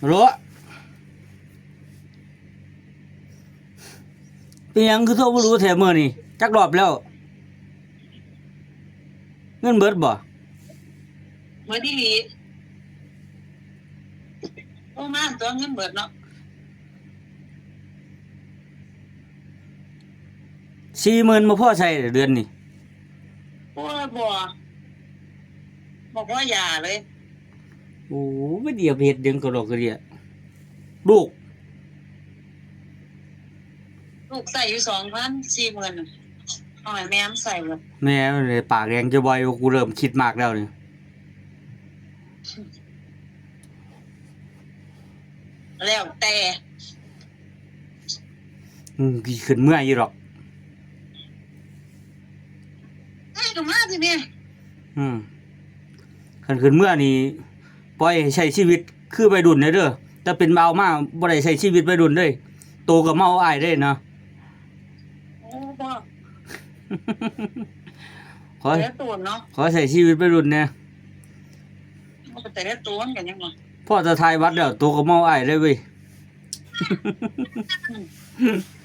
ໂລະ ເປັນຫຍັງຄືໂທມາດູແທ້ມື້ນີ້? ຈັກຮອບແລ້ວ? ເງິນເບິດບໍ່? ເບິດອີ່ຫຼີ. ໂທມາຕົວະ ເງິນເບິດເນາະ. ສີ່ໝື່ນບໍ່ພໍໃຊ້ເດືອນນີ້? ໂອ້ຍ ບໍ່ ບໍ່ພໍຢາເລີຍ. ໂອ້ ໄປດຽວໄປເຮັດຫຍັງກະດອກກະເດຍ? ລູກ ລູກໃຊ້ຢູ່ສອງພັນ ສີ່ໝື່ນ ເອົາໃຫ້ແມ່ມັນໃຊ້ເບິດ. ແມ່ມັນເລີຍປາກແດງຈະບ່ອຍ ກູເລີ່ມຄິດມາກແລ້ວນີ້. ແລ້ວແຕ່ ອືມ ຊິຂຶ້ນເມືອຢູ່ດອກ. ເອີ ກໍມາຊິແມ່. ອືມ ຄັນຂຶ້ນເມືອນີ້ ປ່ອຍໃຫ້ໃຊ້ຊີວິດຄືໄວລຸ້ນແດ່ເດີ. ແຕ່ເປັນບ່າວມາບໍ່ໄດ້ໃຊ້ຊີວິດໄວລຸ້ນເດ້. ໂຕກໍເມົາອ້າຍເດ້ນະ. ໂອ້ ບໍ່ ຂໍ ແຕ່ຕົວເນາະ ຂໍໃຊ້ຊີວິດໄວລຸ້ນແດ່. ໂອ້ ແຕ່ຕົວມັນກໍຍັງວ່າ ພໍຈະຖ່າຍບັດແລ້ວ ໂຕກໍເມົາອ້າຍເດ້ເວີຍ. ອືມ.